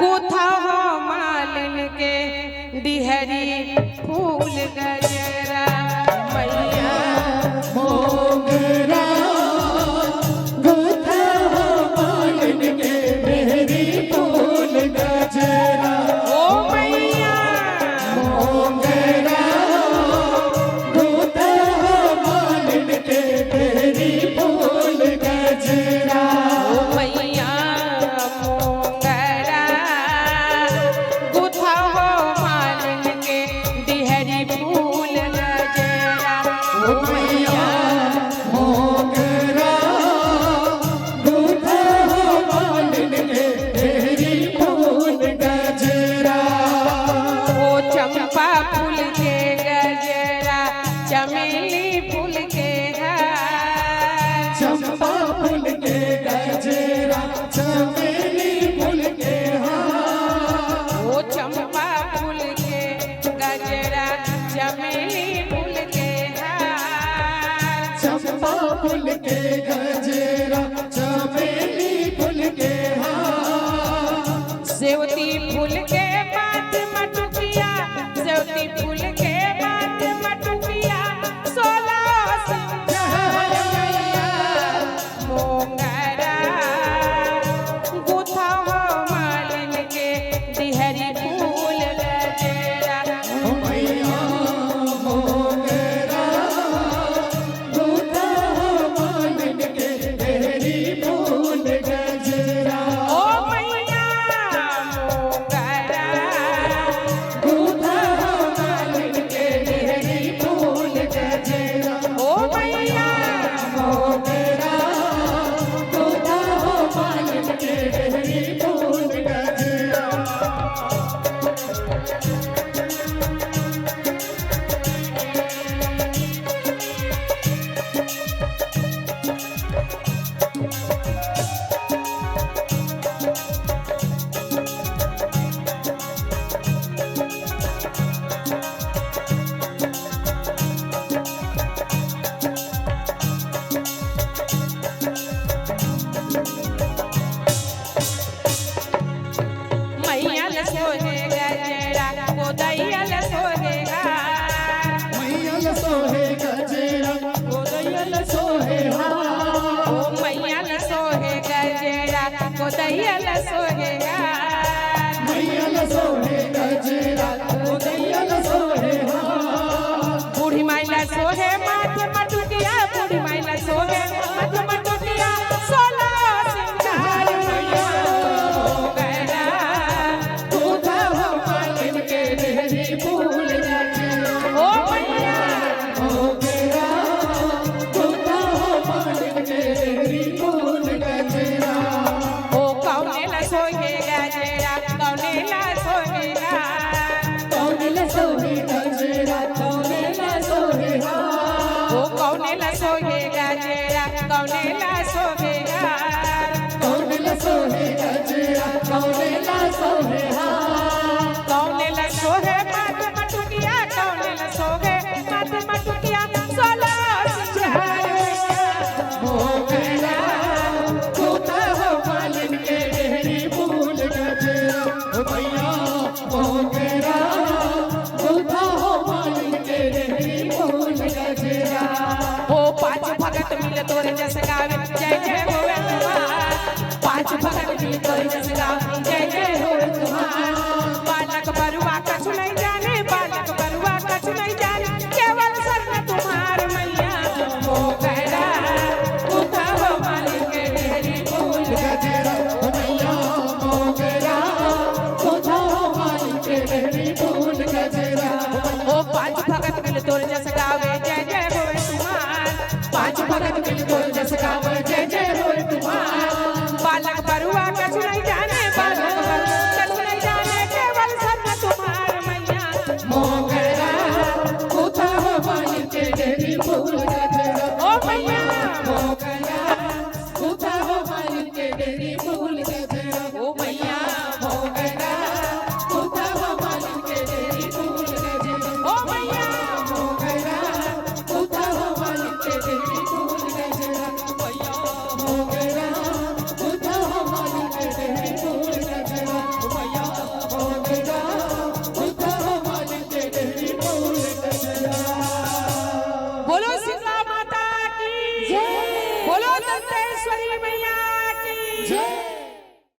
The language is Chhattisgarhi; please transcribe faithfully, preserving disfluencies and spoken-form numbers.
गुथव मालिन के डिहरी फूल गजरा। मैया मोंगरा गुथव मालिन के डिहरी फूल गजरा। ओ मैया मोंगरा गुथव मालिन के डिहरी फूल गजरा। ओ मैया मोंगरा गुथव मालिन के डिहरी फूल गजरा। ओ मैया मोंगरा गुथव मालिन के डिहरी फूल गजरा। ओ चंपा फूल के गजरा, चमेली फूल के हार। चंपा फूल के गजरा, चमेली फूल के हार। ओ चंपा फूल के गजरा, चमेली फूल के हार। चंपा फूल के गजरा, चमेली फूल के हार। सेवती फूल के माथ म टुटिया, सेवती फूल के माथ म टुटिया, सोलह सिंगार मैया मोंगरा गुथव मालिन के डिहरी फूल गजरा। ओ मैया मोंगरा गुथव मालिन के डिहरी फूल गजरा। ओ मैया मोंगरा गुथव मालिन के डिहरी फूल गजरा। ओ मैया मोंगरा गुथव मालिन के डिहरी फूल गजरा। मैया ल सोहे गजरा, गोदैया ल सोहे हार। मैया ल सोहे गजरा, गोदैया ल सोहे हार। ओ मैया ल सोहे गजरा, गोदैया ल सोहे हार। मैया ल सोहे गजरा, गोदैया ल सोहे हार। बूढ़ी माई ल सोहे माथ म टुटिया, बूढ़ी माई ल सोहे माथ म टुटिया, सोलह सिंगार मैया मोंगरा गुथव मालिन के डिहरी फूल गजरा। ओ मैया मोंगरा गुथव मालिन के डिहरी फूल गजरा। ओ कउने ल सोहे गजरा, कउने ल सोहे हार। कउने ल सोहे गजरा, कउने ल सोहे हार। ओ कउने ल सोहे गजरा, कउने ल सोहे हार। कउने ल सोहे गजरा, कउने ल सोहे हार। कउने ल सोहे माथ म टुटिया, कउने ल सोहे माथ म टुटिया, सोलह सिंगार मोंगरा गुथव मालिन के डिहरी फूल गजरा। ओ मैया मोंगरा गुथव मालिन के डिहरी फूल गजरा। ओ पाँच भगत मिल तोर जस गावे, जय जय होवे तुम्हार। पाँच भगत मिल तोर जस गावे, जय जय होवे तुम्हार। बालक बरुआ कछु नहीं जाने, बालक बरुआ कछु नहीं जाने, केवल शरण तुम्हार मैया मोंगरा गुथव मालिन के डिहरी फूल गजरा। ओ मैया मोंगरा गुथव मालिन के डिहरी फूल गजरा। ओ पाँच भगत मिल तोर जस गावे, जय जय होवे तुम्हार। पाँच भगत मिल तोर जस गावे, जय जय होवे तुम्हार। बालक बरुआ कछु नहीं जाने, बालक बरुआ कछु नहीं जाने, केवल शरण तुम्हार मैया मोंगरा गुथव मालिन के डिहरी फूल गजरा। ओ मैया मोंगरा गुथव मालिन के डिहरी फूल गजरा। ओ मैया मोंगरा गुथव मालिन के डिहरी फूल गजरा। ओ मैया मोंगरा गुथव मालिन के डिहरी फूल गजरा। ओ मैया मोंगरा गुथव मालिन के डिहरी फूल गजरा। ओ मैया सरस्वती मैया की जय।